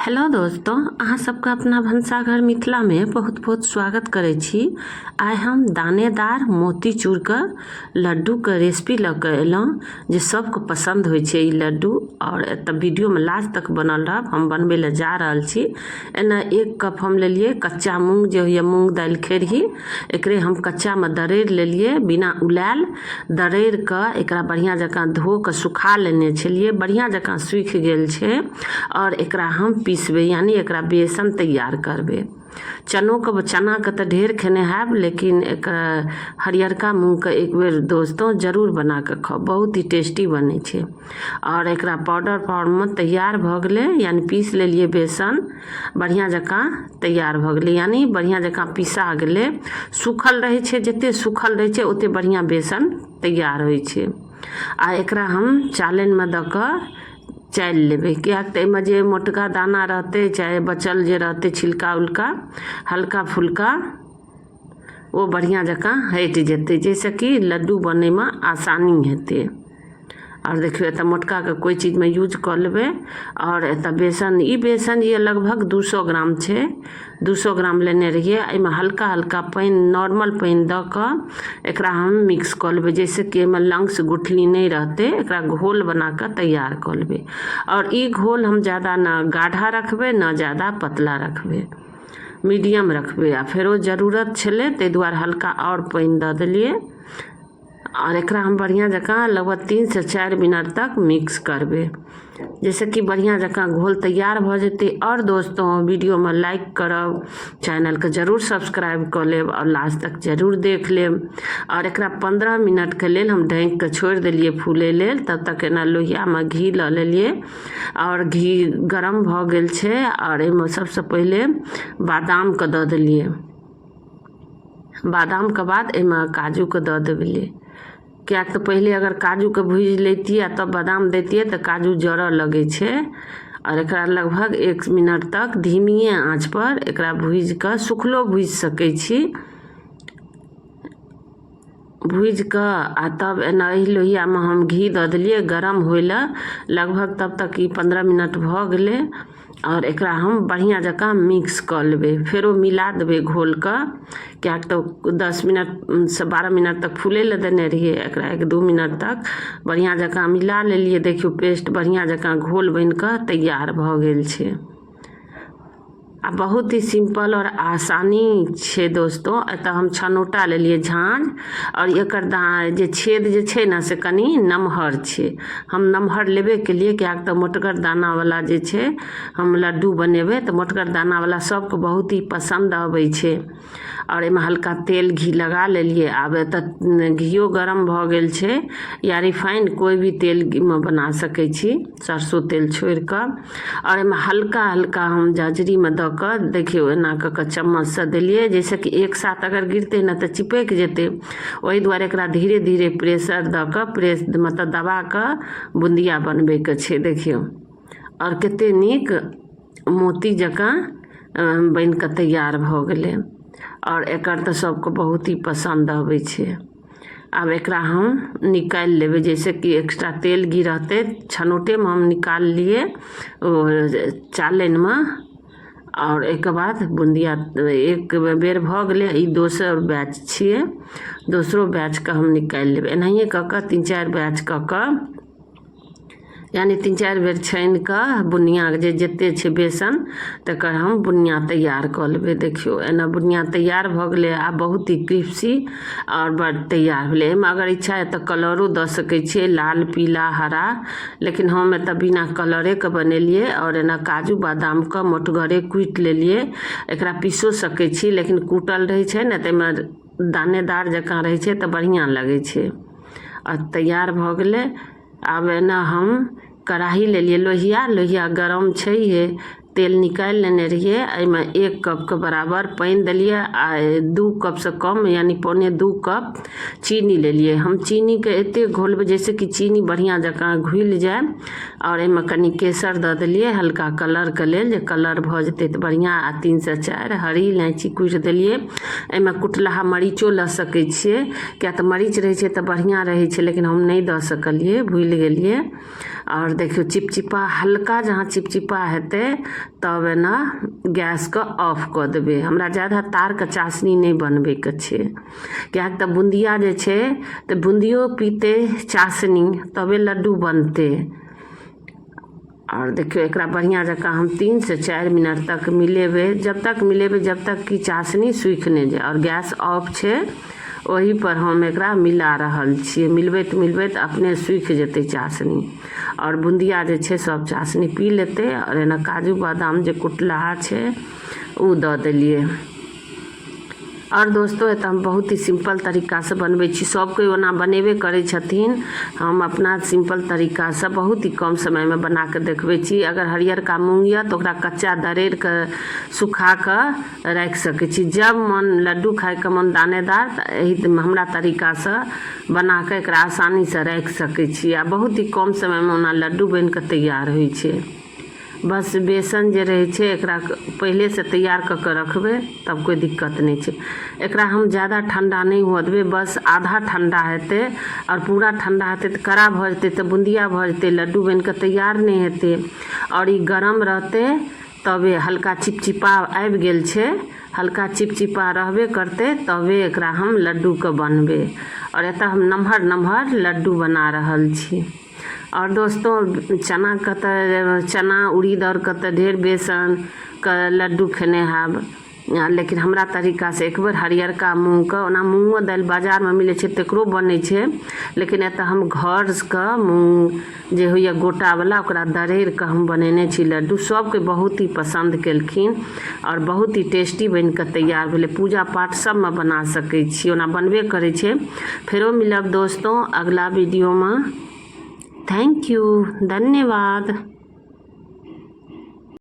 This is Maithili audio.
हेलो दोस्तों, अहाँ सबके अपना भनसाघर मिथिलामे बहुत बहुत स्वागत करै छी। आइ हम दानेदार मोतीचूरके लड्डूके रेसिपी लऽ कऽ एलहुँ जे सबके पसन्द होइ छै ई लड्डू। आओर एतऽ वीडियोमे लास्ट तक बनल रहब, हम बनबै लए जा रहल छी। एना 1 कप हम लेलियै कच्चा मूँग, जे होइए मूँग दालि खेरही, एकरे हम कच्चामे दरड़ि लेलियै बिना उलायल। दरड़ि कऽ एकरा बढ़िआँ जकाँ धो कऽ सुखा लेने छलियै, बढ़िआँ जकाँ सूखि गेल छै। आओर एकरा हम पिसबै, यानि एकरा बेसन तैयार करबै। चनोके चनाके तऽ ढेर खेने हैब, लेकिन एकर हरियरका मूँगके एक बेर दोस्तो जरूर बना कऽ खाउ, बहुत ही टेस्टी बनै छै। आओर एकरा पाउडर फॉर्ममे तैयार भऽ गेलै, यानि पीस लेलियै बेसन, बढ़िआँ जकाँ तैयार भऽ गेलै, यानि बढ़िआँ जकाँ पिसा गेलै। सूखल रहै छै, जतेक सूखल रहै छै ओतेक बढ़िआँ बेसन तैयार होइ छै। आ एकरा हम चालनिमे दऽ कऽ चालि लेबै, किएक तऽ एहिमे जे मोटका दाना रहतै चाहे बचल जे रहतै छिलका उलका हल्का फुल्का, ओ बढ़िआँ जकाँ हटि जेतै, जाहिसँ कि लड्डू बनैमे आसानी हेतै। आओर देखियौ, एतऽ मोटकाके कोइ चीजमे यूज कऽ लेबै। आओर एतऽ बेसन, ई बेसन जे लगभग 200 ग्राम छै, 200 ग्राम लेने रहियै। एहिमे हल्का हल्का पानि, नॉर्मल पानि दऽ कऽ एकरा हम मिक्स कऽ लेबै, जाहिसँ कि एहिमे लंग्स गुठली नहि रहतै। एकरा घोल बना कऽ तैयार कऽ लेबै। आओर ई घोल हम ज्यादा ने गाढ़ा रखबै ने ज्यादा पतला रखबै, मीडियम रखबै। आ फेरो जरूरत छलै, ताहि दुआरे हल्का आओर पानि दऽ देलियै। आओर एकरा हम बढ़िआँ जकाँ लगभग 3 से 4 मिनट तक मिक्स करबै, जाहिसँ कि बढ़िआँ जकाँ घोल तैयार भऽ जेतै। आओर दोस्तों, वीडियोमे लाइक करब, चैनलके जरूर सब्सक्राइब कऽ लेब आओर लास्ट तक जरूर देख लेब। आओर एकरा 15 मिनटके लेल हम ढाँकिके छोड़ि देलियै फूलै लेल। तब तक एना लोहियामे घी लऽ लेलियै आओर घी गरम भऽ गेल छै। आओर एहिमे सबसँ पहिले बादामके दऽ देलियै। बादामके बाद एहिमे काजूके दऽ देलियै, किएक तऽ पहिले अगर काजूके भूजि लैतियै आ तब बादाम दैतियै तऽ काजू जरऽ लगै छै। आओर एकरा लगभग 1 मिनट तक धीमिए आँचपर एकरा भूजि कऽ, सुखलो भूजि सकै छी, भूजि कऽ आ तब एना एहि लोहियामे हम घी दऽ देलियै गरम होइ लए। लगभग तब तक ई 15 मिनट भऽ गेलै। आओर एकरा हम बढ़िआँ जकाँ मिक्स कऽ लेबै, फेरो मिला देबै घोलके, किएक तऽ 10 मिनटसँ 12 मिनट तक फूलै लए देने रहियै। एकरा 1-2 मिनट तक बढ़िआँ जकाँ मिला लेलियै। देखियौ, पेस्ट बढ़िआँ जकाँ घोल बनि कऽ तैयार भऽ गेल छै आ बहुत ही सिम्पल आओर आसानी छै। दोस्तो, एतऽ हम छनौटा लेलियै झाँझ। आओर एकर दा जे छेद जे छै ने, से कनि नमहर छै। हम नमहर लेबे केलियै, किएक तऽ मोटगर दानावला जे छै हम लड्डू बनेबै तऽ मोटगर दानावला सभके बहुत ही पसन्द अबै छै। आओर एहिमे हल्का तेल घी लगा लेलियै। आब एतऽ घियो गरम भऽ गेल छै, या रिफाइंड कोइ भी तेलमे बना सकै छी, सरसो तेल छोड़िकऽ। आओर एहिमे हल्का हल्का हम झँझरीमे दऽ कऽ, देखियौ, एना कऽ कऽ चम्मचसँ देलियै, जाहिसँ कि एक साथ अगर गिरतै ने तऽ चिपकि जेतै। ओहि दुआरे एकरा धीरे धीरे प्रेशर दऽ कऽ, प्रेस मतलब दबा कऽ बुन्दिया बनबैके छै। देखियौ, आओर कतेक नीक मोती जकाँ बनि कऽ तैयार भऽ गेलै। आओर एकर तऽ सभके बहुत ही पसन्द अबै छै। आब एकरा हम निकालि लेबै, जाहिसँ कि एक्स्ट्रा तेल घी रहतै। छनौटेमे हम निकाललियै ओ चालनिमे। आओर एहिके बाद बुन्दिया एक बेर भऽ गेलै, ई दोसर बैच छियै। दोसरो बैचके हम निकालि लेबै। एनाहिए कऽ कऽ 3-4 बैच कऽ कऽ, यानि 3-4 बेर छानि कऽ बुनियाके जे जतेक छै बेसन, तकर हम बुनिया तैयार कऽ लेबै। देखियौ, एना बुनिया तैयार भऽ गेलै। आब बहुत ही क्रिप्सी आओर बड़ तैयार भेलै। एहिमे अगर इच्छा यऽ तऽ कलरो दऽ सकै छियै, लाल, पीला, हरा, लेकिन हम एतऽ बिना कलरेके बनेलियै। आओर एना काजू बादामके मोटगरे कुटि लेलियै। एकरा पीसो सकै छी, लेकिन कुटल रहै छै ने, ताहिमे दानेदार जकाँ रहै छै तऽ बढ़िआँ लगै छै। आओर तैयार भऽ गेलै। आब एना हम कढ़ाही लेलियै लोहिया। लोहिया गरम छैहे, तेल निकालि लेने रहियै। एहिमे 1 कपके बराबर पानि देलियै आ 2 कपसँ कम, यानि 1.75 कप चीनी लेलियै। हम चीनीके एतेक घोलबै जाहिसँ कि चीनी बढ़िआँ जकाँ घुलि जाय। आओर एहिमे कनि केसर दऽ देलियै हल्का कलरके लेल, जे कलर भऽ जेतै तऽ बढ़िआँ। आ 3 से 4 हरी इलायची कुटि देलियै। एहिमे कुटलाहा मरीचो लऽ सकै छियै, किएक तऽ मरीच रहै छै तऽ बढ़िआँ रहै छै, लेकिन हम नहि दऽ सकलियै, भुलि गेलियै। आओर देखियौ चिपचिपा हल्का जहाँ चिपचिपा हेतै तब एना गैसके ऑफ कऽ देबै हमरा जादा तारके चाशनी नहि बनबैके छै किएक तऽ बुन्दिया जे छै तऽ बुन्दियो पीतै चाशनी तबे लड्डू बनतै आओर देखियौ एकरा बढ़िआँ जकाँ हम 3 से 4 मिनट तक मिलेबै, जब तक मिलेबै जब तक कि चाशनी सूखि नहि जाय। आओर गैस ऑफ छै, ओहिपर हम एकरा मिला रहल छियै। मिलबैत मिलबैत अपने सूखि जेतै चाशनी आओर बुन्दिया जे छै सब चाशनी पी लेतै। आओर एना काजू बादाम जे कुटलाहा छै, ओ दऽ देलियै। आओर दोस्तो, एतऽ हम बहुत ही सिम्पल तरीकासँ बनबै छी। सभ कोइ ओना बनेबे करै छथिन, हम अपना सिम्पल तरीकासँ बहुत ही कम समयमे बना कऽ देखबै छी। अगर हरियरका मूँग यए तऽ ओकरा कच्चा दरड़ि कऽ सुखा कऽ राखि सकै छी। जब मन लड्डू खायके मन दानेदार, तऽ एहि हमरा तरीकासँ बना कऽ एकरा आसानीसँ राखि सकै छी। आ बहुत ही कम समयमे ओना लड्डू बनि कऽ तैयार होइ छै। बस बेसन जे रहै छै, एकरा पहिलेसँ तैयार कऽ कऽ रखबै तब कोइ दिक्कत नहि छै। एकरा हम जादा ठण्डा नहि हुअ देबै, बस आधा ठण्डा हेतै। आओर पूरा ठण्डा हेतै तऽ कड़ा भऽ जेतै, तऽ बुन्दिया भऽ जेतै, लड्डू बनि कऽ तैयार नहि हेतै। आओर ई गरम रहतै तबे हल्का चिपचिपा आबि गेल छै, हल्का चिपचिपा रहबे करतै तबे एकरा हम लड्डूके बनबै। आओर एतऽ हम नमहर नमहर लड्डू बना रहल छी। आओर दोस्तो, चनाके तऽ चना उड़ीद आरके तऽ ढेर बेसनके लड्डू खेने हैब, लेकिन हमरा तरीकासँ एक बेर हरियरका मूँगके, ओना मूँगो दालि बाजारमे मिलै छै तकरो बनै छै, लेकिन एतऽ हम घरके मूँग जे होइए गोटावला, ओकरा दरड़ि कऽ हम बनेने छी लड्डू। सभके बहुत ही पसन्द केलखिन आओर बहुत ही टेस्टी बनि कऽ तैयार भेलै। पूजा पाठ सभमे बना सकै छी, ओना बनबे करै छै। फेरो मिलब दोस्तों अगला वीडियोमे। Thank you, धन्यवाद।